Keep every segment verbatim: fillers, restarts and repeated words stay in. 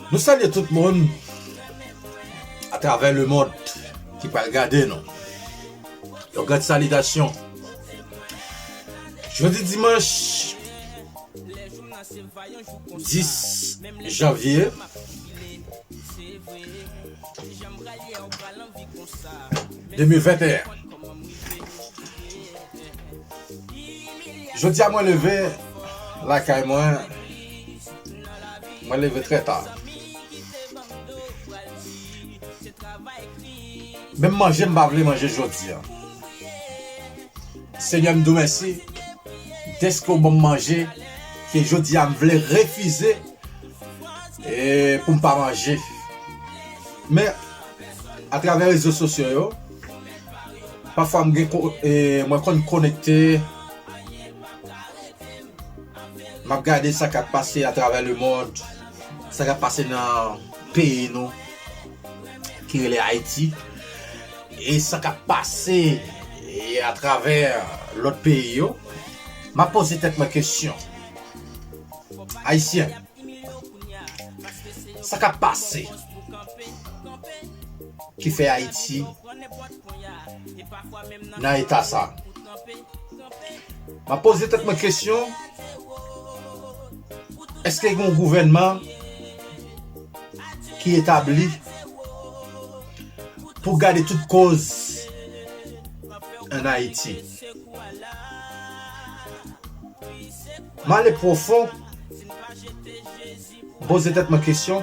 Nou salye tout moun atravè lemonn ki pral gade nou. Yon gran salitasyon. Jodi dimanch dis janvye de mil venteyen. Jodi a mwen leve lakay mwen, mwen leve trè ta. Menm manje m pa vle manje jodi a. Senyè, m di w mèsi dèske w ban m manje ke jodi a m vle refize e pou m pa manje. Men, atravè rezo sosyo yo, pafwa m gen ko- e, mwen konn konekte, m ap gade sa k ap pase atravè lemonn, sa k ap pase nan peyi nou ki rele Ayiti, e sa k ap pase e atravè lòt peyi yo. M ap poze tèt mwen kesyon. Ayisyen, sa k ap pase ki fè Ayiti nan eta sa? M ap poze tèt mwen kesyon, èske gen yon gouvènman ki etabli pou gade tout koz ann Ayiti? M ale pwofon, m poze tèt mwen kesyon,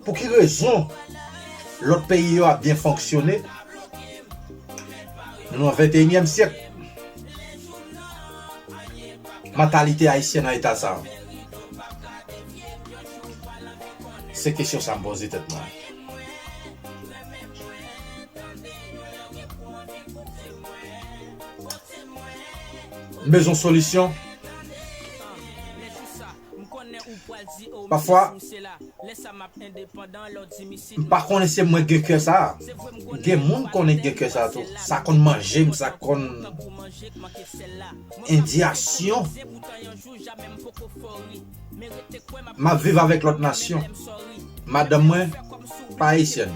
pou ki rezon lòt peyi yo ap byen fonksyone? Nou nan venteyinyèm syèk. Mantalite ayisyen nan eta sa. Se kesyon sa m poze tèt mwen. M bezwen solisyon. Pafwa, m pa konnen se mwen gen kè sa a. Gen moun konnen gen kè sa a tou. Sa konn manje m, sa konn endiyasyon. M ap viv avèk lòt nasyon. Madanm mwen pa ayisyèn.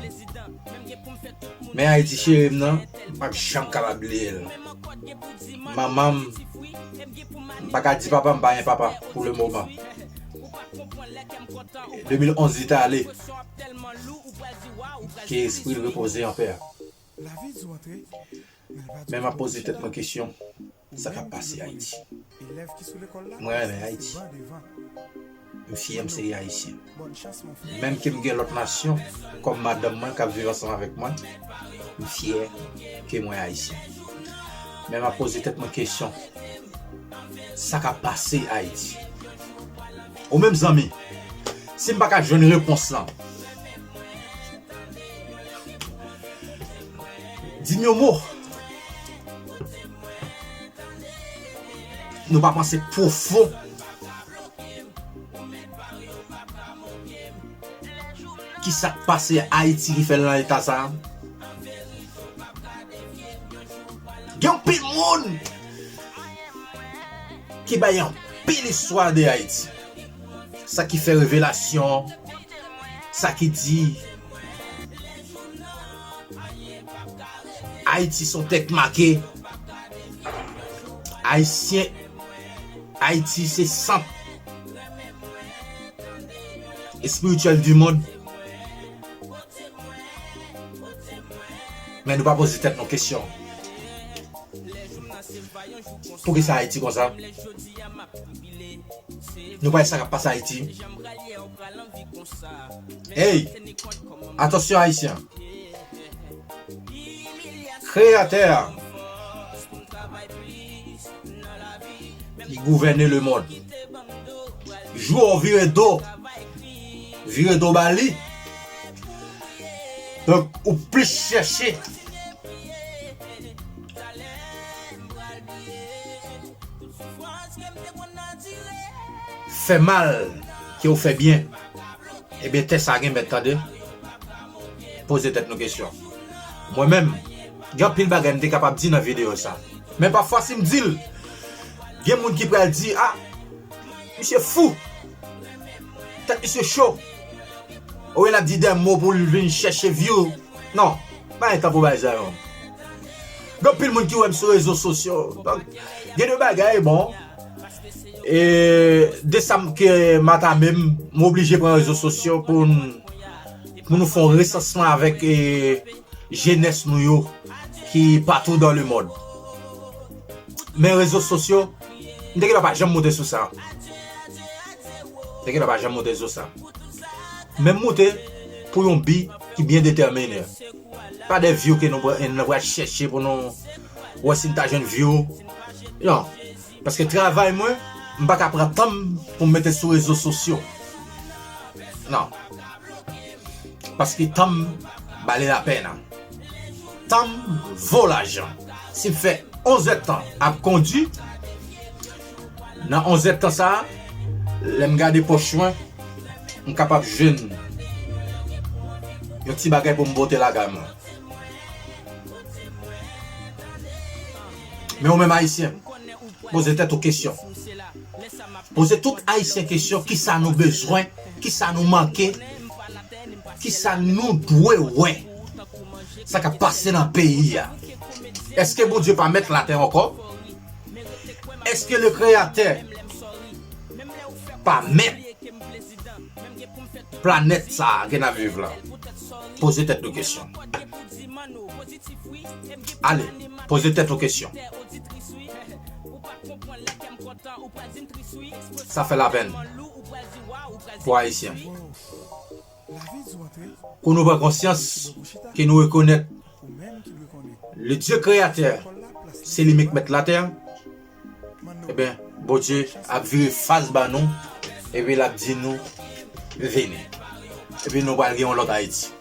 Men Ayiti cheri m nan, m p ap janm kapab bliye l. Manman m, m pa ka di papa m pa gen papa pou le moman. De mil onz li t ale. Ke espri l repoze an pè. Men m ap poze tèt mwen kesyon, sa k ap pase Ayiti? Mwen renmen Ayiti. M fyè m se Ayisyen. Menm ke m gen lòt nasyon kòm madanm mwen k ap viv ansanm avèk mwen, m fyè ke mwen Ayisyen. Men m ap poze tèt mwen kesyon, sa k ap pase Ayiti? Ou menm zanmi, si m pa ka jwenn repons lan, di m yon mo. Nou pa panse pwofon. Kisa k pase Ayiti ki fè l nan eta sa a? Gen anpil moun ki bay anpil istwa de Ayiti. Sa ki fè revelasyon, sa ki di Ayiti se yon tè k make. Ayisyen, Ayiti se sant espirityèl di mond. Men nou pa poze tèt nou kesyon. Poukisa Ayiti konsa? Nou pa wè sa k ap pase Ayiti? Ey! Atansyon Ayisyen! Kreyatè a ki gouvène lemonn. Jou w vire do, vire do ba li, donk ou plis chèche fè mal ke w fè byen. Ebyen, tè sa gen mèt, tande. Poze tèt nou kesyon. Mwen menm, gen anpil bagay m te kapab di nan videyo sa. Men pafwa si m di l, gen moun ki pral di, ah, misye fou, tèt misye cho. Oubyen l ap di de mo pou l vin chèche view. Non, pa gen tan pou bagay sa yo. Gen anpil moun ki wè m sou rezo sosyo. Donk, gen de bagay, bon, e de sa m ke m ata menm, m oblije pran rezo sosyo pou n, pou nou fè yon resansman avèk e, jenès nou yo ki patou dans le monde. Men rezo sosyo, m te gentan pa janm moute sou sa. M te gentan pa janm moute sou sa. Men m moute pou yon bi ki byen detèmine. Pa de view ke nou pral, nou pral chèche pou nou wè si n ta jwenn view. Non. Paske travay mwen, m pa ka pran tan m pou m mete sou rezo sosyo. Non. Paske tan m ba li lapèn. Tan m vo lajan. Si m fè onz èdtan ap kondui, nan onz èdtan sa a, lè m gade pòch mwen, m kapab jwenn yon ti bagay pou m pote lagay mwen. Men ou menm Ayisyen, poze tèt ou kesyon. Poze tout Ayisyen kesyon, kisa nou bezwen, kisa nou manke, kisa nou dwe wè, sa k ap pase nan peyi a. Èske Bondye pa mèt latè ankò? Èske le Kreyatè pa mèt planèt sa a ke n ap viv la? Poze tèt nou kesyon. Ale, poze tèt ou kesyon. Sa fè lapèn pou Ayisyen. Pou nou pran konsyans ke nou rekonèt le Dye Kreyatè, se li menm k mèt latè, ebyen, Bondye ap vire fas ba nou, epi l ap di nou, vini. Epi nou pral gen yon lòt Ayiti.